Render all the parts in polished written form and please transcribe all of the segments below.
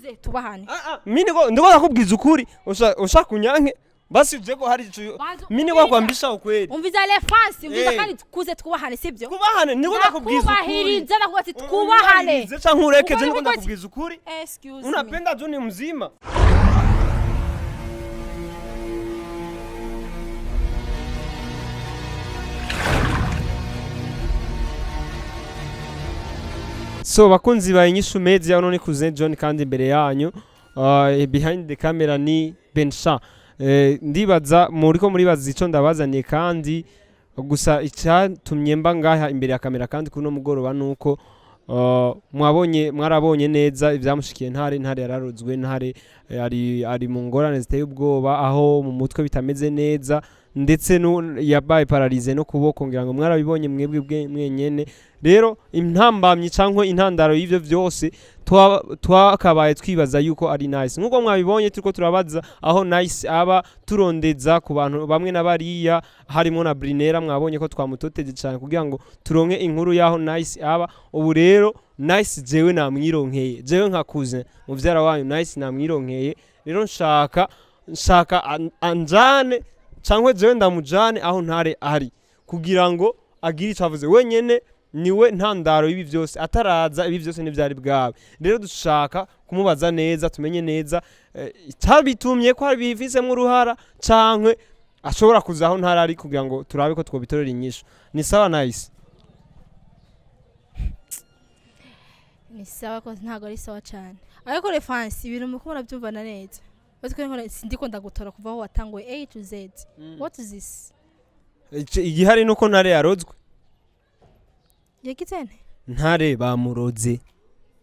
Kuze tubahane. Ah, ah, mimi niko nakubwiza ukuri, ushaka unyanke basi uje ko hari ico Banza mimi niko kwambisha ukweli. Umviza refansi, umviza. Kandi kuze twubahane, sibyo? Kubahane niko nakubwiza ukuri. Ndakubahiriza, ndakuvuga ati twubahane. Unubahirize canke ureke, je Ukuri niko kuko ndakubwiza ukuri. Excuse me. Unapenda tu ni mzima. So bakunzi ba Inyishu Media, uno ni Cousin John kandi imbere yanyu behind the camera ni Bensha. Ndibaza muriko muribaza ico ndabazaniye, kandi gusa icyatumye mba ngaha imbere ya kamera kandi kuno mugoroba nuko mwabonye, mwarabonye neza ibyamushikiye Ntare. Ntare yararozwe. Ntare ari mu ngorane ziteye ubwoba, aho mu mutwe bitameze neza, ndetse yabaye paralysé no kuboko, ngira ngo mwarabibonye mwebwe mwenyene. Rero intambamyi cyangwa intandaro y'ivyo vyose twakabaye twibaza yuko ari Nice. Nkuko mwabibonye, turiko turabaza aho Nice aba, turondeza ku bantu bamwe na bariya, harimo na Brinera. Mwabonye ko twamutoteje cyane kugira ngo turonke inkuru y'aho Nice aba. Ubu rero Nice jewe namwironkeye, jewe nka cousin muvyara wanyu, Nice namwironkeye. Rero nshaka anjane cyangwa jewe ndamujane aho Ntare ari kugira ngo agire icyo avuze wenyene. Niwe ntandaro y'ibi byose, ataraza ibi byose ntibyari bwabe. Rero dushaka kumubaza neza, tumenye neza icyabitumye, ko bifisemo uruhara cankwe ashobora kuza aho Ntare ari kugira ngo turabe ko twobitorera inyishu. Ni sawa, Nice? Ni sawa ko ntabwo ari sawa cyane, ariko refansi ibintu muriko murabyumvana neza. Batwe nkora sindiko ndagutora kuva aho watanguye A to Z. What is this? Igihari nuko Ntare yarozwe. Yagize nte? Ntare bamuroze.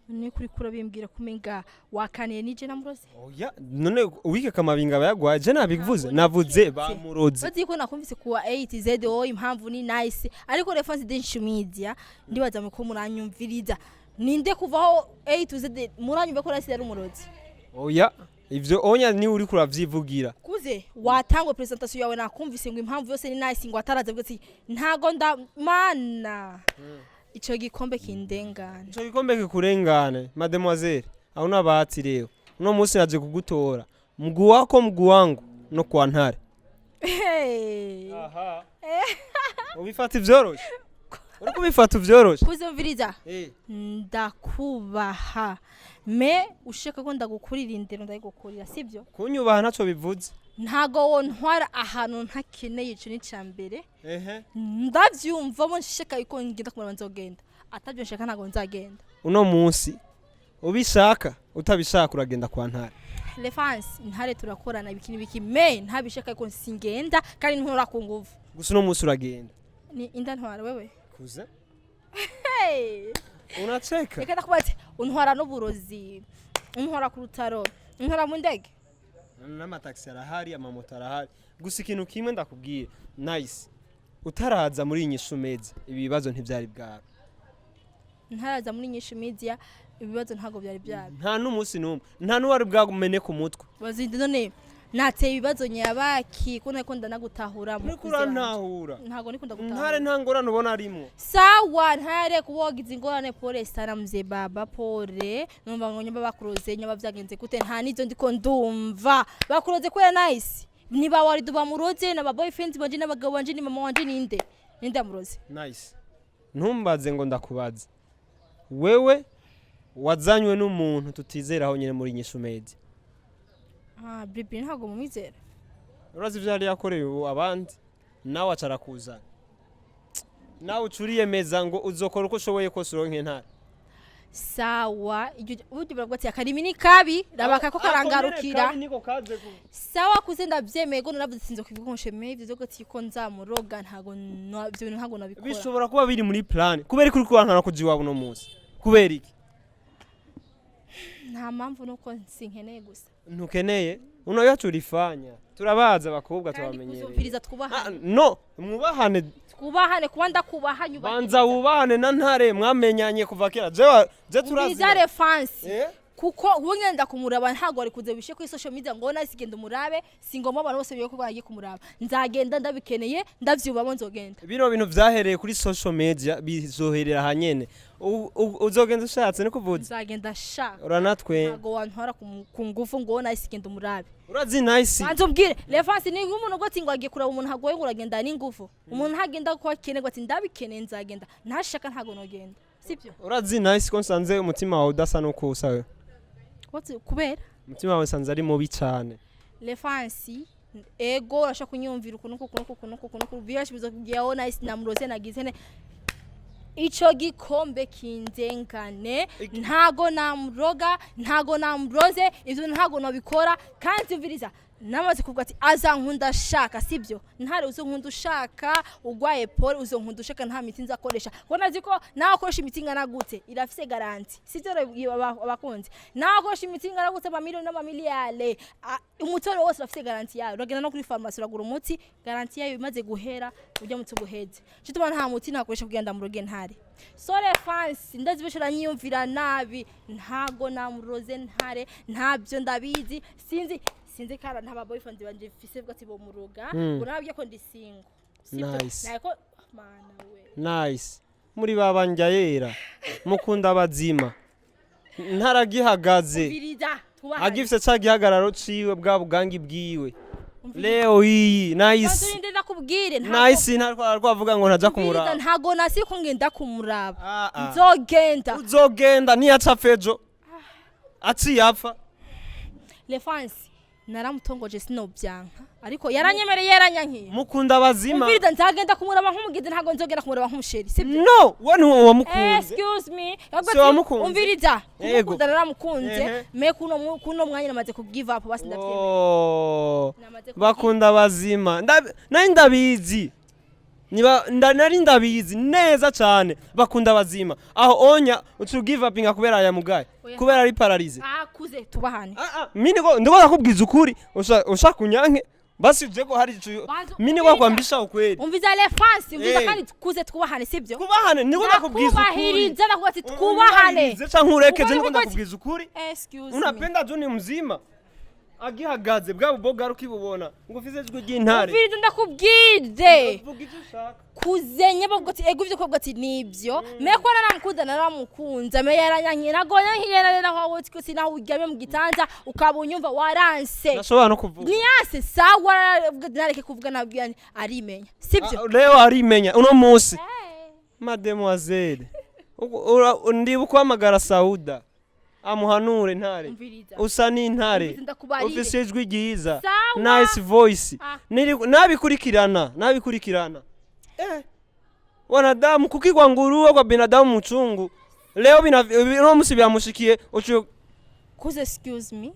Ni kuri kura bimbwira kumenga wakaniye nije namuroze. Oya, none uwike kamabinga aba yagwaye? Je nabivuze, Ntabwo navuze niketse. bamuroze. Bazi ko nakumvise kuwa A to Z, o impamvu ni Nice, ariko refansi denshi media ndibaza muko muranyumviriza, ninde kuvaho A to Z muranyumva ko Nice yari umurozi? Oya, ivyo onya ni uri kuravyivugira. Kuze watangwa presentation yawe, nakumvise ngo impamvu yose ni Nice, ngo ataraza bwo ati ntago nda mana ico gikombe kindengana. Ico gikombe kikurengane, mademoiselle, aho nabatsi. Rero uno munsi naje kugutora mguu wako, mguu wangu no kwa Ntare. Hey. Aha, ubifata ivyoroshe, uri kubifata uvyoroshe. Kuzumviriza, ndakubaha, me ushaka ko ndagukurira indero ndayigukurira, sibyo? Kunyubaha ntaco bivuze. Ntago wontwara ahantu ntakeneye, ico ni ca mbere. Ehe. Ndavyumvamo nshaka yuko ngenda kumara nzogenda, atabyo nshaka ntago nzagenda. Uno munsi ubishaka utabishaka uragenda kwa Ntare. Lefans, Ntare turakorana ibiki n'ibiki, me ntabishaka yuko singenda kandi ntora ku nguvu. Gusa uno munsi uragenda. Ni inda ntwara wewe? Kuze. Hey. Unacheka. Reka ndakubaza ati, untwara n'uburozi, untwara ku rutaro, untwara mu ndege? N'amataxi arahari, amamoto arahari. Gusa ikintu kimwe ndakubwiye, Nice, utaraza muri iyi Nyishu Media ibi bibazo ntivyari bwawe. Ntaraza muri Nyinshi Media ibibazo ntabwo byari byaba. Nta n'umunsi n'umwe, nta n'uwari bwagumene ku mutwe. Bazindi none nateye ibibazo nyabaki ko ntako ndanagutahura mu Uriko kuze wanje. urantahura. Ntabwo niko Ntare ndagutahura. nta ngorane ubona arimwo. Sawa Ntare, kuba wagize ingorane, pole sana mzee baba, pole. Numva ngo nyumva bakuroze, nyumva byagenze gute? Nta nivyo ndiko ndumva. Bakuroze kubera Nice? Niba wari bamuroze n'aba boyfriends banje n'abagabo banje, ni mama wanje, ninde ninde amuroze? Nice, ntumbaze ngo ndakubaze. Wewe wazanywe n'umuntu tutizeraho nyine muri Nyishu Media. Ah, bibi ntabwo mumwizera. Urazi ivyo yari yakoreye ubu abandi, nawe aca arakuzana, nawe uca uriyemeza ngo uzokora uko ushoboye kose uronke Ntare. Sawa, iryo buryo baravuga ati akarimi ni kabi, rabaka ko karangarukira. Sawa kuze, ndabyemeye ko naravuze sinzo kuvuga ngo nshemeye ivyo byo ati ko nzamuroga, ntago ibyo bintu ntago nabikora. Bishobora kuba biri muri plan. Kubera ko uri kubankana kuja iwabo uno munsi, kubera iki? Nta mpamvu, nuko sinkeneye gusa. Ntukeneye, uno yacu urifanya, turabaza abakobwa, Kandi turabamenyereye. kuzumviriza, Ah, twubahane. no mwubahane. Twubahane, kuba ndakubaha nyubahiriza. Banza wubahane na Ntare, mwamenyanye kuva kera. Jewe je turazi. Umviriza refansi. Eh? Kuko ubu ngenda kumuraba, ntabwo wari kuze bishe kuri social media ngo nasi genda umurabe. Si ngombwa abantu bose biye ko bagiye kumuraba. Nzagenda ndabikeneye, ndavyubamo, nzogenda. Bino bintu vyahereye kuri social media bizoherera ahanyene. Uzogenda ushatse, niko uvuze? Nzagenda shaka. Uranatwe. Ntabwo wantwara ku ngufu ngo nasi genda umurabe. Urazi Nice. Banza umbwire, Lefansi, ni nk'umuntu ugoti ngo agiye kuraba umuntu hagoye ngo uragenda n'ingufu. Umuntu ntagenda ko akeneye ngo ati ndabikeneye nzagenda, ntashaka ntabwo nogenda, sibyo? Urazi Nice, ko nsanze umutima wawe udasa n'uko usa wewe. Kubera? Umutima wawe nsanze ari mubi cane. Lefansi, ego, urashaka kunyumvira ukuntu ukuntu ukuntu ukuntu ukuntu byinshi bizokubwira Nice namuroze nagize ne ico gikombe kinzengane. Ntago namuroga, ntago namuroze, ivyo ntago nabikora. Kandi umviriza, namaze kuvuga ati azankunda shaka, sibyo? Ntare, uzonkunda ushaka ugwaye pole, uzonkunda ushaka nta miti nzakoresha, kuko nazi ko nawe akoresha imiti ingana gute irafise garantie, sibyo? Abakunzi, nawe akoresha imiti ingana gute, amamiliyoni n'amamiliyare, umutore wose urafise garantie yayo. Uragenda no kuri farumasi uragura umuti, garantie yayo imaze guhera ujya muti uguheze. Cyo nta muti nakoresha kugira ndamuroge ntare. Sore fansi, ndazi benshi uranyiyumvira nabi. Ntago namuroze ntare, ntabyo ndabizi. Sinzi kara ntaba boyfriend banje mfise bwo ati bomuroga. Ngo nababwiye ko ndi single, sibyo? Nice. Nako mana we. Nice, muri babanja yera mukunda abazima, ntaragihagaze. Umviriza, twubahane. Agifise ca gihagararo ciwe, bwa bugangi bwiwe. Umviriza. Leo iyi Nice. Banza ndakubwire, ntago Nice ntarwavuga ngo ntaja Umviriza, kumuraba. Ntago nasi ko ngenda kumuraba. Ah, ah. Nzogenda. Uzogenda niyaca apfa ejo, aciye apfa. Lefansi, naramutongoje, sinobyanka, ariko yaranyemereye, yaranyankiye. Mukunda abazima. Umviriza, nzagenda kumuraba nk'umugenzi, ntago nzogenda kumuraba nk'umuchéri, sibyo? No, we ni wamukunze. Excuse me. Si wamukunze? Umviriza. Yego. Kumukunda naramukunze. Ehe. Me kuno mwanya namaze ku give up, basi ndavyemeye. Oh, Namaze ku bakunda abazima. Nari ndabizi. Nari ndabizi neza cyane, bakunda abazima. Aho onya ucu give up nga kubera aya mugaye? Oya. Kubera ari paralysé? Akuze, tubahane. Ah, ah, mimi ndiko ndakubwiza ukuri. Ushaka kunyanke basi uje ko hari ico. Banza Mimi niko umviriza. kwambisha ukweli. Umviza Lefansi, umviza. Eh. Kandi tukuze, twubahane, sibyo? Kubahane, niko ndakubwiza ukuri. Ndakubahiriza, ndakuvuga ati twubahane. Unubahirize canke urekeje. Ukuri Niko kuko ndakubwiza ukuri. Excuse me. Unapenda tu ni mzima agihagaze, bwa buboga ukibubona ngo ufise ijwi ry'intare. Umviriza ndakubwire. Vuga icyo ushaka. Kuzenye bavuga ati ego, ivyo kuvuga ati nibyo. Me ko naramukunda, naramukunze, me yaranyankiye, nagonya nkiyera naho wowe ko naho uryamye mu gitanda ukaba unyumva waranse. Nashobora no kuvuga. Niyanse, sawa, nareke kuvuga, nabwiye arimenya, sibyo? Ah, leo arimenya uno munsi, mademoiselle. Ndibuka uhamagara Sauda amuhanure ntare. Umviriza. Usa n'intare. Umviriza ndakubarire. Ufise ijwi ryiza. Sawa. Nice voice. Ah. Nabikurikirana nabikurikirana, wanadamu kukigwa nguruwe kwa binadamu mchungu. Leo bina uno munsi byamushikiye ucu. Kuze, excuse me,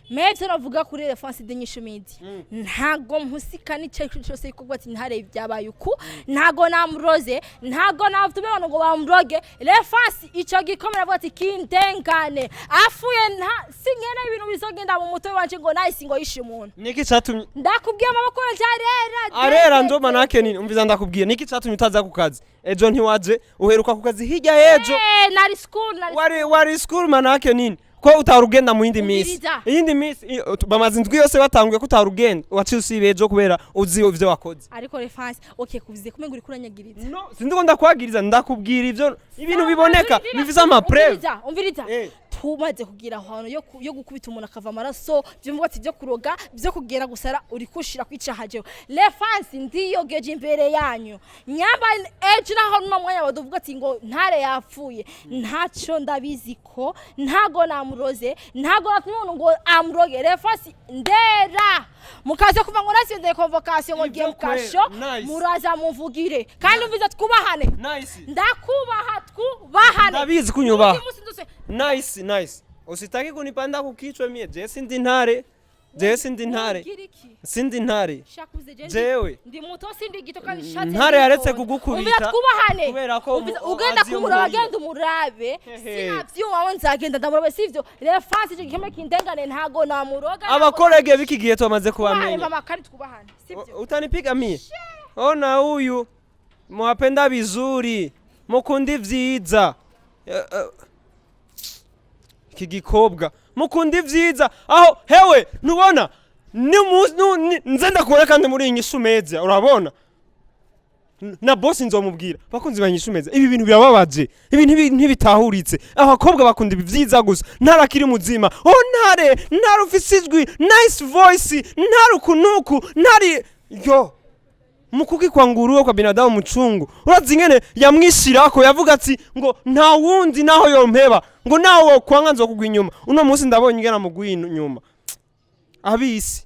mevyo navuga kuri Reference de Nyishu Media, ntago mpusika n'ico cyose kuko ati ntare byabaye uku, ntago namuroze, ntago navutume abantu ngo bamuroge. Reference, ico gikomera avuga ati kindengane afuye, nta sinkene ibintu bizogenda mu mutwe wanje ngo Nice ngo yishe umuntu. Niki catumye? Ndakubwiye, amaboko yanje arera. Arera ndo manake nini? Umviza ndakubwiye, niki catumye utaza ku kazi ejo? Ntiwaje, uheruka ku kazi hirya y'ejo. Eh, nari school, nari Wari school, manake nini ko utarugenda mu yindi misi? Umviriza. Iyindi misi bamaze indwi yose batanguye ko utarugenda, waciye usiba ejo kubera uzi ivyo wakoze. Ariko Reference, okay, kuvuze kumwe ngo uri kuranyagiriza. No, sindiko ndakwagiriza, ndakubwira ivyo ibintu biboneka bifise amapreuve. Umviriza, umviriza. Eh. Tumaze kugira ahantu yo gukubita umuntu akava amaraso, byumva ati byo kuroga, byo kugera gusara, uri kushira kwicaha jewe Lefansi ndiyogeje imbere yanyu nyamba ejo naho no mwanya baduvuga ati ngo ntare yapfuye, ntaco ndabizi ko ntago namuroze, ntago natumye umuntu ngo amuroge. Lefansi, ndera mukaza kuva ngo nasindeye convocation ngo ngiye mu Ivyo kweli, kasho. nice. Muraza mumvugire kandi umviza, twubahane. Nice. Ndakubaha, twubahane. Ndabizi kunyubaha. Undi munsi nduse Nice, nice, usitaki kunipanda kukichwa mie. Je sindi ntare, je sindi ntare. Ugira iki? Sindi ntare. Shakuze je Jewe. ndi muto, sindi gito kandi shatse Ntare yaretse nditonda. kugukubita Umvira, twubahane. kubera ko Umvira, ugenda azi iyo kumuraba muhurira. genda umurabe. Hehe. Sinavyuma, nzagenda ndamurabe, sivyo? Refansi, icyo gikembe kindengane, ntago namuroga. Abakorege b'iki gihe tumaze Twubahane. kubamenya. Mama, kandi twubahane, sivyo? Utanipiga mie? Ona huyu mwapenda vizuri, mukunda ivyiza. Iki gikobwa mukunda ivyiza aho hewe ntubona nze ndakubona kandi muri iyi Nyishu Media urabona na boss nzomubwira. Bakunzi ba Nyishu Media, ibi bintu birababaje, ibi ntibitahuritse. Abakobwa bakunda ibi vyiza gusa. Ntarakiri muzima. Oh, ntare, ntare ufise ijwi, nice voice, ntare ukunuku, ntare yo mukuki kwa nguruwe kwa binadamu mucungu. Urazi ingene yamwishirako, yavuga ati ngo nta wundi naho yompeba, ngo nawe wokwanga nzokugwa inyuma. Uno munsi ndabonye ingene amugwa inyuma abisi.